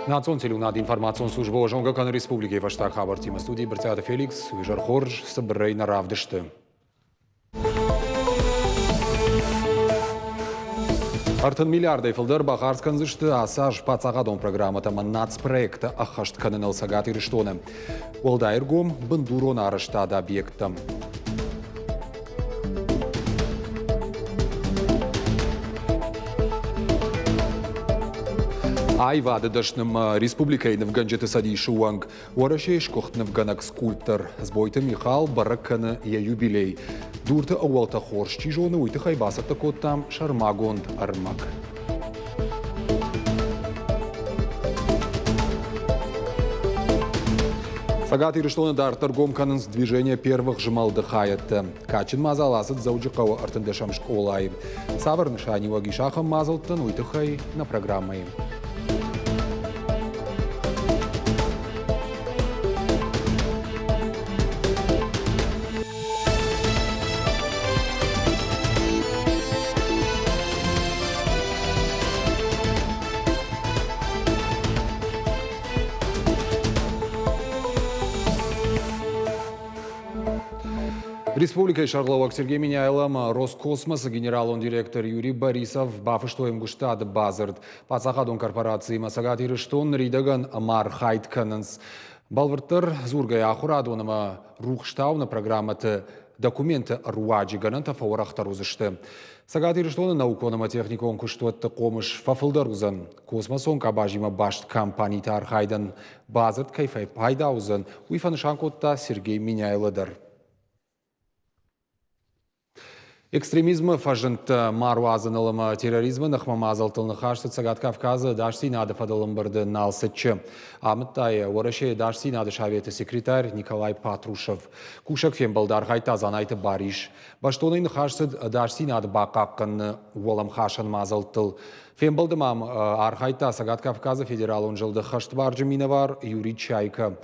Национ телеуынады информацион службӕ уӕ зонгӕ кӕны республикӕйы фӕстаг хабӕрттимӕ. Студийы Брытъиаты Феликс, уый хорз, цыбырӕй нӕ равдысты. 30 миллиардӕй фылдӕр бахардз кӕндзысты ацы аз паддзахадон программӕтӕ ӕмӕ нацпроекттӕ ӕххӕст кӕныныл Цӕгат Ирыстоны. Уӕлдай ӕргом бындурон арӕзтады объекттӕм. Аивады дӕснымӕ республикӕйы нывгӕнджыты цӕдисы уӕнг Уӕрӕсейы сгуыхт нывгӕнӕг-скульптор Дзбойты Михал бӕрӕг кӕны йӕ юбилей. Дурты ӕууӕлтӕ хорз чи зоны, уый тыххӕй бацӕттӕ кодтам сӕрмагонд ӕрмӕг. Цӕгат Ирыстоны дарддӕр гом кӕнынц движение первых змӕлды хайӕдтӕ. Кадджын мадзал ацыд Дзӕуджыхъӕуы ӕртындӕсӕм скъолайы. Цавӕр нысаниуӕг ис ахӕм мадзӕлттӕн, уый тыххӕй нӕ программӕйы. Республикӕйы сӕргълӕууӕг Сергей Меняйло ӕмӕ Роскосмосы генералон директор Юрий Борисов бафыстой ӕмгуыстады бадзырд. Паддзахадон корпорациимӕ Цӕгат Ирыстон ныридӕгӕн ӕмархайд кӕнынц. Бӕлвырддӕр дзургӕйӕ ахуырадон ӕмӕ рухстауыны программӕты документы руаджы гӕнӕнтӕ фӕуӕрӕхдӕр уыдзысты. Цӕгат Ирыстоны наукон ӕмӕ техникон куыстуӕтты хъомыс фӕфылдӕр уыдзӕн. Космосон къабазимӕ баст компаниты архайдӕн бадзырд кӕй фӕпайда уыдзӕн, уый фӕнысан кодта Сергей Меняйло дӕр. Экстремизмы фӕзындтӕ ма руадзыныл ӕмӕ терроризмы ныхмӕ мадзӕлттыл ныхас цыд Цӕгат Кавказы ӕдасдзинады фӕдыл ӕмбырды Налцыччы. Амыдта йӕ Уӕрӕсейы ӕдасдзинады советы секретарь Николай Патрушев. Кусӕг фембӕлды архайдта Дзанайты Барис. Бӕстонӕй ныхас цыд ӕдасдзинады бахъахъхъӕныны уӕлӕмхасӕн мадзӕлттыл. Фембӕлды ма архайдта Цӕгат Кавказы федералон зылды хӕстбарджын минӕвар Юрий Чайка.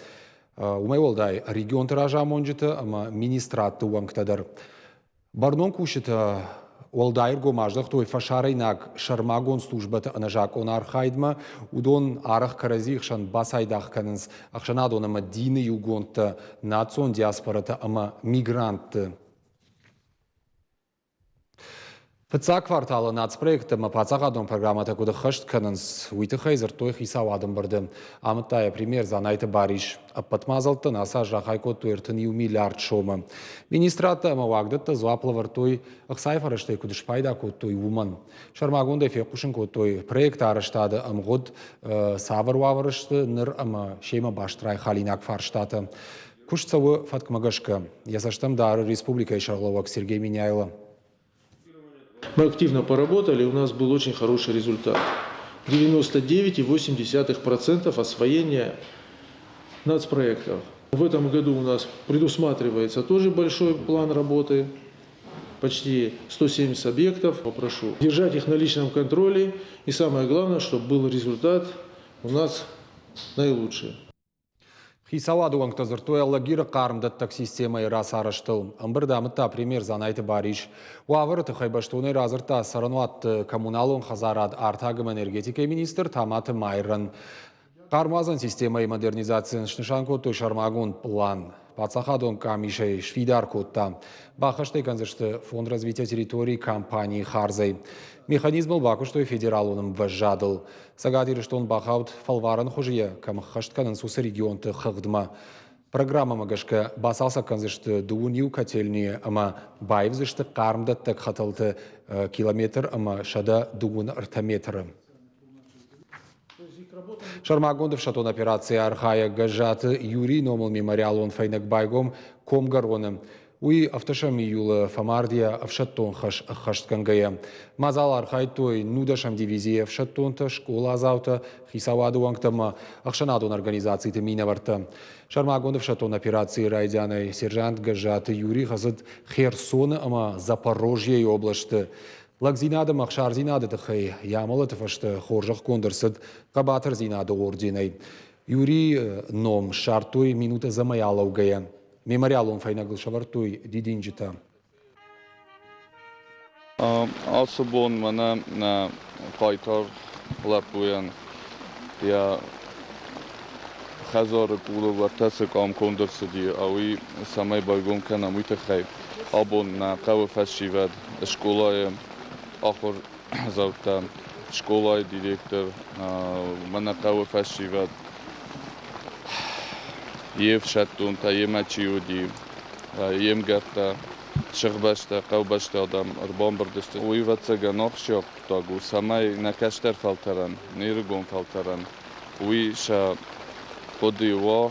Уымӕй уӕлдай, регионты разамонджыты ӕмӕ министрадты уӕнгтӕ дӕр. Бӕрнон кусджытӕ уӕлдай ӕргом аздӕхтой фӕсарӕйнаг сӕрмагонд службӕты ӕнӕзакъон архайдмӕ. Уыдон арӕх кӕрӕдзийы хсӕн бацайдагъ кӕнынц ӕхсӕнадон ӕмӕ дины иугондтӕ, национ диаспорӕтӕ ӕмӕ мигрантты. Фыццаг кварталы нацпроекттӕ ӕмӕ паддзахадон программӕтӕ куыд ӕххӕст кӕнынц, уый тыххӕй дзырдтой хицауады ӕмбырды. Амыдта йӕ премьер Дзанайты Барис. Ӕппӕт мадзӕлттӕн ацы аз рахай кодтой 31 миллиард сомы. Министрадтӕ ӕмӕ уагдӕттӕ дзуапп лӕвӕрдтой, ӕхцайы фӕрӕзтӕй куыд спайда кодтой, уымӕн. Сӕрмагондӕй фехъусын кодтой, проекты арӕзтады ӕмгъуыд цавӕр уавӕры сты ныр ӕмӕ семӕ баст райхалинаг фарстатӕ. Куыст цӕуы фӕткмӕ гӕсгӕ. Йӕ цӕстӕм дары республикӕйы сӕргълӕууӕг Сергей Меняйло. Мы активно поработали, у нас был очень хороший результат. 99,8% освоения нацпроектов. В этом году у нас предусматривается тоже большой план работы, почти 170 объектов. Попрошу держать их на личном контроле и самое главное, чтобы был результат у нас наилучший. Хицауады уӕнгтӕ дзырдтой Алагиры хъармдӕттӕг системӕйы рацарӕзтыл. Ӕмбырд амыдта премьер Дзанайты Барис. Уавӕры тыххӕй бӕстонӕй радзырдта цӕрӕнуӕтты коммуналон хӕдзарад, артаг ӕмӕ энергетикӕйы министр Таматы Майрӕн. Хъармуадзӕн системӕйы модернизацийӕн снысан кодтой сӕрмагонд пълан. Паддзахадон къамис ӕй сфидар кодта. Баххӕст ӕй кӕндзысты Фонд развития территорий компанийы хардзӕй. Механизмыл бакуыстой федералон ӕмвӕзадыл. Цӕгат Ирыстон бахауд фӕлварӕн хуызы йӕ кӕм ӕххӕст кӕнынц, уыцы регионты хыгъдмӕ. Программӕмӕ гӕсгӕ бацалцӕг кӕндзысты дыууын иу котельныйы ӕмӕ баивдзысты хъармдӕттӕг хӕтӕлты километр ӕмӕ 123 метры. Сӕрмагонд ӕфсӕддон операцийы архайӕг Гӕззаты Юрийы номыл мемориалон фӕйнӕг байгом Комгӕроны. Уый ӕвдӕсӕм июлы фӕмард йӕ ӕфсӕддон хӕс ӕххӕстгӕнгӕйӕ. Мадзалы архайдтой нудӕсӕм дивизийы ӕфсӕддонтӕ, скъоладзаутӕ, хицауады уӕнгтӕ ӕмӕ ӕхсӕнадон организациты минӕвӕрттӕ. Сӕрмагонд ӕфсӕддон операцийы райдианӕй сержант Гӕззаты Юрий хӕцыд Херсоны ӕмӕ Запорожьейы облӕсты. Лӕгдзинад ӕмӕ ӕхсардзинады тыххӕй йӕ амӕлӕты фӕстӕ хорзӕхгонд ӕрцыд Хъӕбатырдзинады орденӕй. Юрийы ном ссардтой минут ӕдзӕмӕй алӕугӕйӕ. Мемориалон фӕйнӕгыл сӕвӕрдтой дидинджытӕ. Ацы бон мӕнӕ нӕ хъайтар лӕппуйӕн йӕ Хӕдзары къулыл ӕртӕ цы къам конд ӕрцыди, уый цӕмӕй байгом кӕнӕм, уый тыххӕй. Абон нӕ хъӕуы фӕсивӕд, скъолайы ахуырдзаутӕ, скъолайы директор, мӕнӕ хъӕуы фӕсивӕд, йе фсӕддонтӕ, йемӕ чи уыди, йе мгӕрттӕ, сыхбӕстӕ, хъӕубӕсты адӕм ӕрбамбырд сты. Уый, ӕвӕццӕгӕн, ахсджиаг хъуыддаг у, цӕмӕй нӕ кӕстӕр фӕлтӕрӕн, не рыгон фӕлтӕрӕн уый сӕ хъуыдыйы уа.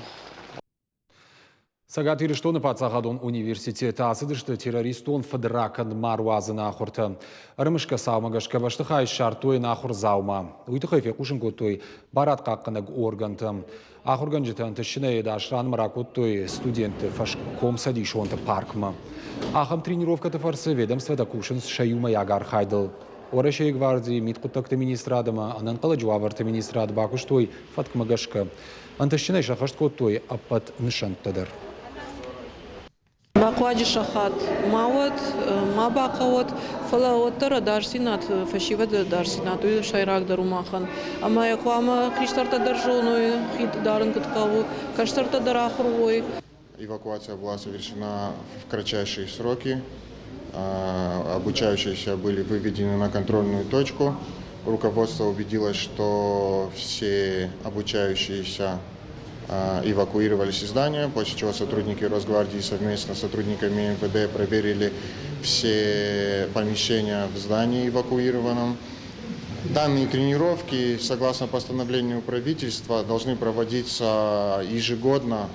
Цӕгат Ирыстоны паддзахадон университеты ацыдысты террористон фыдракӕнд ма руадзыны ахуыртӕ. Ӕрымысгӕ цаумӕ гӕсгӕ бӕстыхай ссардтой ӕнахуыр дзаума. Уый тыххӕй фехъусын кодтой барадхъахъхъӕнӕг органтӕ. Ахуыргӕнджытӕ ӕнтыстджынӕй ӕдас ранмӕ ракодтой студентты фӕскомцӕдисонты паркмӕ. Ахӕм тренировкӕты фӕрцы ведомствотӕ кусынц сӕ иумӕйаг архайдыл. Уӕрӕсейы гвардийы мидхъуыддӕгты министрад ӕмӕ ӕнӕнхъӕлӕджы уавӕрты министрад бакуыстой фӕткмӕ гӕсгӕ. Ӕнтыстджынӕй сӕххӕст кодтой ӕппӕт нысӕнттӕ дӕр. Бахъуаджы сахат ма уӕд, ма бахъӕуӕд, фӕлӕ уӕддӕр ӕдасдзинад, фӕсивӕды ӕдасдзинад уый сӕйрагдӕр у махӕн. Ӕмӕ йӕ хъуамӕ хистӕртӕ дӕр зоной, хи дарын куыд хъӕуы, кӕстӕртӕ дӕр ахуыр уой. Эвакуация была совершена в кратчайшие сроки. Обучающиеся были выведены на контрольную точку. Руководство убедилось, что все обучающиеся эвакуировались из здания, после чего сотрудники Росгвардии совместно с сотрудниками МВД проверили все помещения в здании эвакуированном. Данные тренировки, согласно постановлению правительства, должны проводиться ежегодно,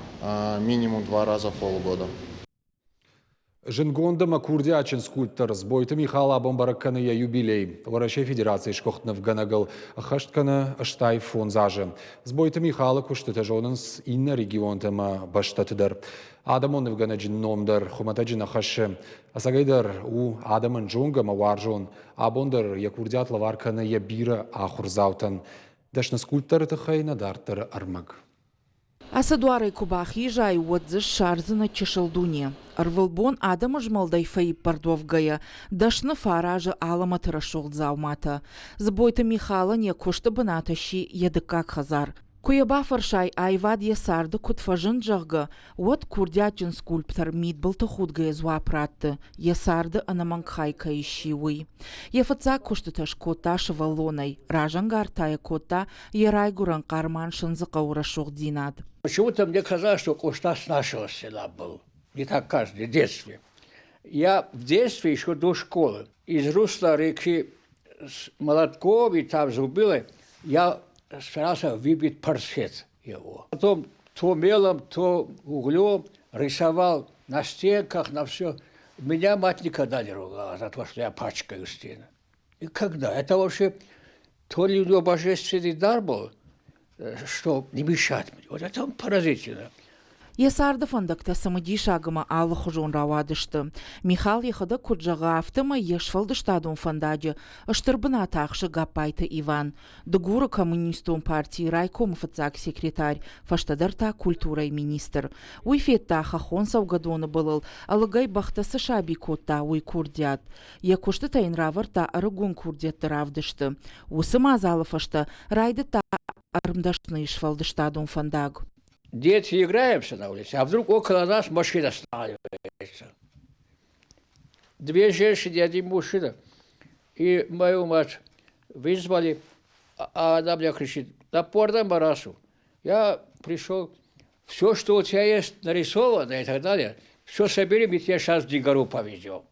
минимум два раза в полгода. Зындгонд ӕмӕ курдиатджын скульптор Дзбойты Михал абон бӕрӕг кӕны йӕ юбилей. Уӕрӕсейы Федерацийы сгуыхт нывгӕнӕгыл ӕххӕст кӕны 85 азы. Дзбойты Михалы куыстытӕ зонынц иннӕ регионтӕ ӕмӕ бӕстӕты дӕр. Адӕмон нывгӕнӕджы ном дӕр хуымӕтӕджы нӕ хӕссы. Ӕцӕгӕйдӕр у адӕмӕн зонгӕ ӕмӕ уарзон. Абон дӕр йӕ курдиат лӕвар кӕны йӕ бирӕ ахуырдзаутӕн. Дӕсны скульпторы тыххӕй нӕ дарддӕры ӕрмӕг. Ацы дуарӕй куы бахизай, уӕд дзы ссардзынӕ чысыл дуне. Ӕрвылбон адӕмы змӕлдӕй фӕиппӕрд уӕвгӕйӕ, дӕсны фӕаразы алӕмӕты рӕсугъд дзауматӕ. Дзыбойты Михалӕн йӕ куысты бынат сси йӕ дыккаг хӕдзар. Куы йӕ бафӕрсай, аивад йӕ царды куыд фӕзынд, зӕгъгӕ, уӕд курдиатджын скульптор мидбылты худгӕйӕ дзуапп ратты, йӕ царды ӕнӕмӕнг хай кӕй сси, уый. Йӕ фыццаг куыстытӕ скодта сывӕллонӕй, разӕнгард та йӕ кодта йӕ райгуырӕн Хъарман-Сындзыхъӕуы рӕсугъддзинад. Почему-то мне казалось, что Къоста с нашего села был. Не так кажется, в детстве. Я в детстве еще до школы из русла реки с молотком и там зубилой я старался выбить портрет его. Потом то мелом, то углем рисовал на стенках, на все. Меня мать никогда не ругала за то, что я пачкаю стены. И когда? Это вообще то ли у него божественный дар был, что не мешать мне. Вот это поразительно. Йӕ царды фӕндӕгтӕ цымыдисаг ӕмӕ алыхуызон рауадысты. Михал йӕхӕдӕг куыд зӕгъы, афтӕмӕй йе сфӕлдыстадон фӕндаджы стыр бынат ахсы Гаппайты Иван, Дыгуры коммунистон партийы райкомы фыццаг секретарь, фӕстӕдӕр та культурӕйы министр. Уый федта хӕххон цӕугӕдоны былыл ӕлыгӕй бӕхтӕ цы саби кодта, уый курдиат. Йӕ куыстытӕ йын равӕрдта ӕрыгон курдиӕтты равдысты. Уыцы мадзалы фӕстӕ райдыдта ӕрмдӕсныйы сфӕлдыстадон фӕндаг. Дети играемся на улице, а вдруг около нас машина останавливается. Две женщины и один мужчина. И мою мать вызвали, а она мне кричит, напор на Марасу. Я пришел, все, что у тебя есть нарисовано и так далее, все собери, мы тебя сейчас в Дигору повезем.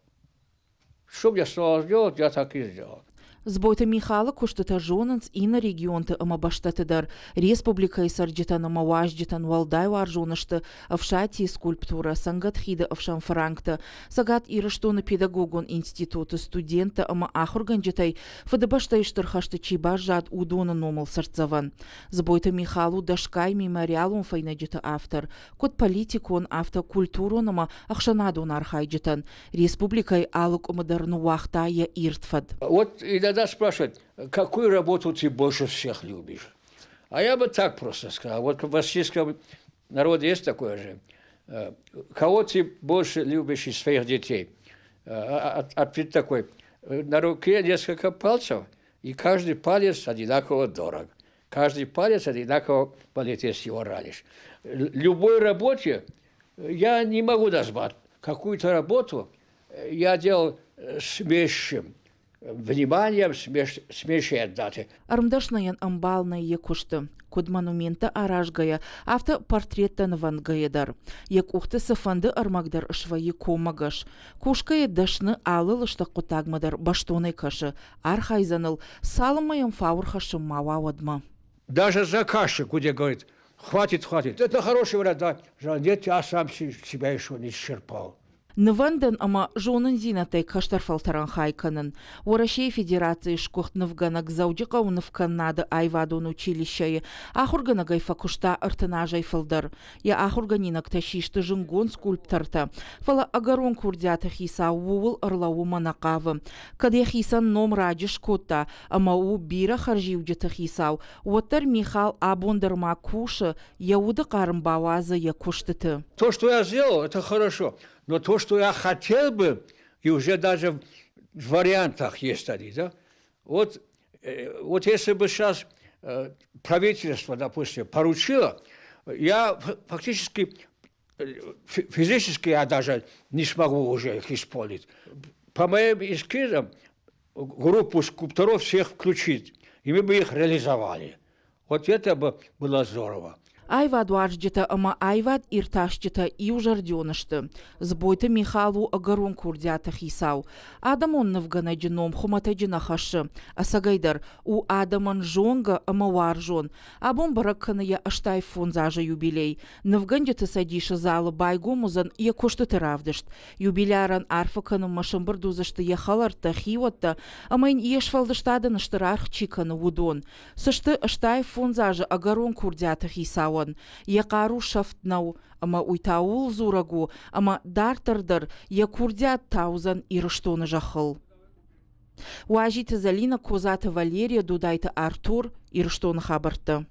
Что мне осталось делать, я так и сделал. Дзбойты Михалы куыстытӕ зонынц иннӕ регионты ӕмӕ бӕстӕты дӕр. Республикӕйы цӕрджытӕн ӕмӕ уазджытӕн уӕлдай уарзон сты Ӕфсатийы скульптурӕ, Цӕнгӕт хиды ӕфсӕн фыранктӕ, Цӕгат Ирыстоны педагогон институты студенттӕ ӕмӕ ахуыргӕнджытӕй Фыдыбӕстӕйы Стыр хӕсты чи баззад, уыдоны номыл цыртдзӕвӕн. Дзбойты Михал у дӕсгай мемориалон фӕйнӕджыты автор, куыд политикон, афтӕ культурон ӕмӕ ӕхсӕнадон архайджытӕн. Республикӕйы алы къуымы дӕр ныууагъта йӕ ирд фӕд. Вот иногда спрашивают, какую работу ты больше всех любишь? А я бы так просто сказал. Вот в российском народе есть такое же. Кого ты больше любишь из своих детей? Ответ такой. На руке несколько пальцев, и каждый палец одинаково дорог. Каждый палец одинаково болит, если его ранишь. Любой работе я не могу назвать. Какую-то работу я делал с меньшим вниманием, с меньшей отдачей. Ӕрмдӕсныйӕн ӕмбал нӕй йӕ куысты, куыд монументтӕ аразгӕйӕ, афтӕ портреттӕ нывӕндгӕйӕ дӕр. Йӕ къухты цыфӕнды ӕрмӕг дӕр свӕййы коммӕгӕс. Кусгӕйӕ дӕсны алы лыстӕг хъуыддагмӕ дӕр бӕстонӕй кӕсы, архайдзӕн ыл, цалынмӕ йӕм фау ӕрхӕссын ма уа, уӕдмӕ. Даже заказчик, где говорит, хватит, хватит. Это хороший вариант, да. Нет, я сам себя еще не исчерпал. Нывӕндӕн ӕмӕ зонындзинӕдтӕй кӕстӕр фӕлтӕрӕн хай кӕнын. Уӕрӕсейы Федерацийы сгуыхт нывгӕнӕг Дзӕуджыхъӕуы нывкӕнынады аивадон училищӕйы ахуыргӕнӕгӕй фӕкуыста 30 азӕй фылдӕр. Йӕ ахуыргӕнинӕгтӕ систы зындгонд скульптортӕ, фӕлӕ ӕгӕрон курдиаты хицау ууыл ӕрлӕууынмӕ нӕ хъавы. Кӕд йӕхицӕн ном раджы скодта ӕмӕ у бирӕ хӕрзиуджыты хицау, уӕддӕр Михал абон дӕр ма кусы, йӕ уды хъарм бауадзы йӕ куыстыты. То, что я сделал, это хорошо. Но то, что я хотел бы, и уже даже в вариантах есть они, да? Вот, вот если бы сейчас правительство, допустим, поручило, я фактически физически я даже не смогу уже их исполнить. По моим эскизам группу скульпторов всех включить, и мы бы их реализовали. Вот это бы было здорово. Аивадуарзджытӕ ӕмӕ аивад иртасджытӕ иузӕрдион сты. Дзбойты Михал у ӕгӕрон курдиаты хицау. Адӕмон нывгӕнӕджы ном хуымӕтӕджы нӕ хӕссы. Ӕцӕгӕйдӕр, у адӕмӕн зонгӕ ӕмӕ уарзон. Абон бӕрӕг кӕны йӕ 85 азы юбилей. Нывгӕнджыты цӕдисы залы байгом уыдзӕн йӕ куыстыты равдыст. Юбилярӕн арфӕ кӕнынмӕ сӕмбырд уыдзысты йӕ хӕлӕрттӕ, хиуӕттӕ ӕмӕ йын йе сфӕлдыстадӕн стыр аргъ чи кӕны, уыдон. Цы сты 85 азы ӕгӕрон курдиаты хицауӕн? Йӕ хъару сӕфт нӕу, ӕмӕ уый та ууыл дзурӕг у, ӕмӕ дарддӕр дӕр йӕ курдиат таудзӕн Ирыстоны зӕххыл. Уазиты Зӕлинӕ, Козаты Валерия, Дудайты Артур, Ирыстоны хабӕрттӕ.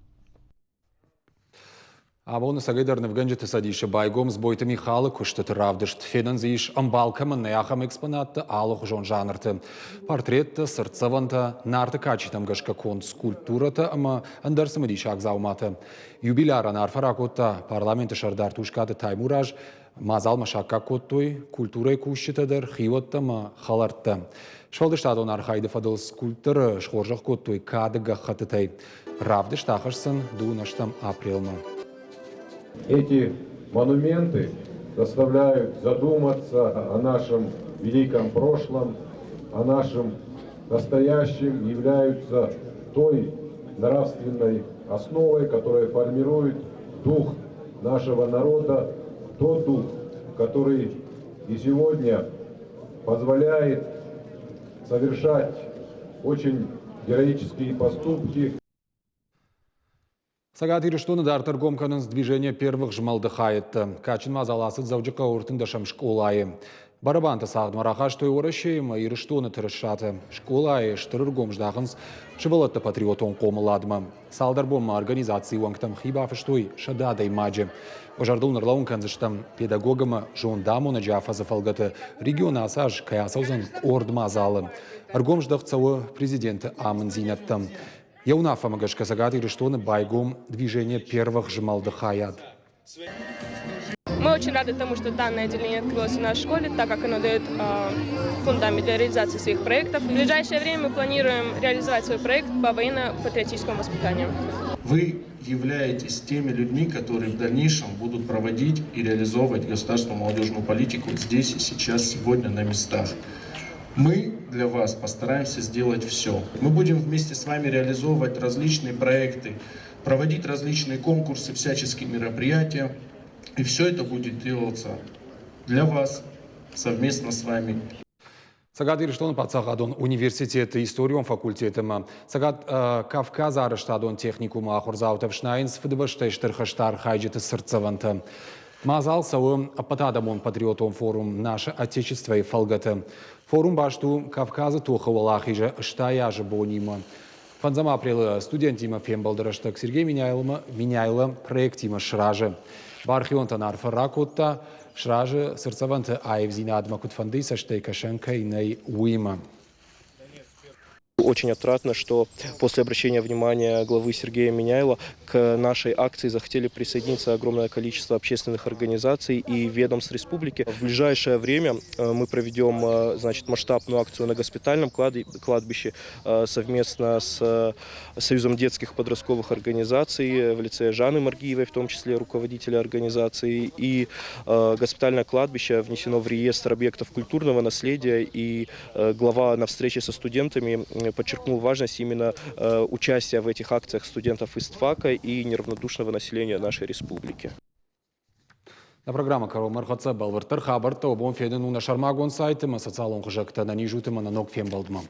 Абоны цӕгӕйдӕр нывгӕнджыты цӕдисы байгом Дзбойты Михалы куыстыты равдыст. Фенӕн дзы ис, ӕмбал кӕмӕн нӕй, ахӕм экспонаттӕ алыхуызон жанрты. Портреттӕ, цыртдзӕвӕнтӕ, Нарты кадджытӕм гӕсгӕ конд скульптурӕтӕ ӕмӕ ӕндӕр цымыдисаг дзауматӕ. Юбилярӕн арфӕ ракодта парламенты сӕрдар Тускъаты Таймураз. Мадзалмӕ саккаг кодтой культурӕйы кусджытӕ дӕр, хиуӕттӕ ӕмӕ хӕлӕрттӕ. Сфӕлдыстадон архайды фӕдыл скульпторы схорзӕх кодтой кады гӕххӕттытӕй. Равдыст ахӕсдзӕн 28 апрелмӕ. Эти монументы заставляют задуматься о нашем великом прошлом, о нашем настоящем, являются той нравственной основой, которая формирует дух нашего народа, тот дух, который и сегодня позволяет совершать очень героические поступки. Цӕгат Ирыстоны дарддӕр гом кӕнынц движение первых змӕлды хайӕдтӕ. Кадджын мадзал ацыд Дзӕуджыхъӕуы 13-ӕм скъолайы. Барабанты цагъдмӕ рахастой Уӕрӕсейы ӕмӕ Ирыстоны тырысатӕ. Скъолайы стыр ӕргом здахынц сывӕллӕтты патриотон хъомыладмӕ. Цалдӕр бонмӕ организацийы уӕнгтӕм хи бафыстой 100 адӕймаджы. Уӕ зӕрдыл ныллӕууын кӕндзыстӕм, педагог ӕмӕ зондамонӕджы афӕдзы фӕлгӕты регионы ацы аз кӕй ацӕудзӕн къорд мадзалы. Ӕргом здӕхт цӕуы президенты амынддзинӕдтӕм. Йӕ уынаффӕмӕ гӕсгӕ Цӕгат Ирыстоны байгом движение первых змӕлды хайад. Мы очень рады тому, что данное отделение открылось в нашей школе, так как оно дает фундамент для реализации своих проектов. В ближайшее время мы планируем реализовать свой проект по военно-патриотическому воспитанию. Вы являетесь теми людьми, которые в дальнейшем будут проводить и реализовывать государственную молодежную политику здесь и сейчас, сегодня на местах. Мы для вас постараемся сделать все. Мы будем вместе с вами реализовывать различные проекты, проводить различные конкурсы, всяческие мероприятия. И все это будет делаться для вас, совместно с вами. Цӕгат Ирыстоны паддзахадон университеты историон факультеты ӕмӕ Цӕгат Кавказы арӕзтадон техникумы ахуырдзаутӕ ӕфснайынц Фыдыбӕстӕйы Стыр хӕсты архайджыты цыртдзӕвӕнтӕ. Мадзал цӕуы ӕппӕтадӕмон патриотон форум «Наше Отечество-йы фӕлгӕты. Форум баст у Кавказы тохы уӕлахизы 80 азы бонимӕ. Фӕндзӕм апрелы студенттимӕ фембӕлды рӕстӕг Сергей Меняйло проектимӕ сразы. Бархионтӕн арфӕ ракодта, сразы цыртдзӕвӕнты аивдзинадмӕ куыдфӕндыйы цӕстӕй кӕсӕн кӕй нӕй, уыимӕ. Очень отрадно, что после обращения внимания главы Сергея Меняйло к нашей акции захотели присоединиться огромное количество общественных организаций и ведомств республики. В ближайшее время мы проведем, значит, масштабную акцию на госпитальном кладбище совместно с Союзом детских подростковых организаций в лице Жанны Маргиевой, в том числе руководителя организации. И госпитальное кладбище внесено в реестр объектов культурного наследия, и глава на встрече со студентами подчеркнул важность именно участия в этих акциях студентов истфака и неравнодушного населения нашей республики. Нӕ программӕ кӕронмӕ ӕрхӕццӕ бӕлвырддӕр хабӕрттӕ уӕ бон фенын у нӕ сӕрмагонд сайты ӕмӕ социалон хызӕгтӕ. Ӕнӕниз ут ӕмӕ нӕ ног фембӕлдмӕ.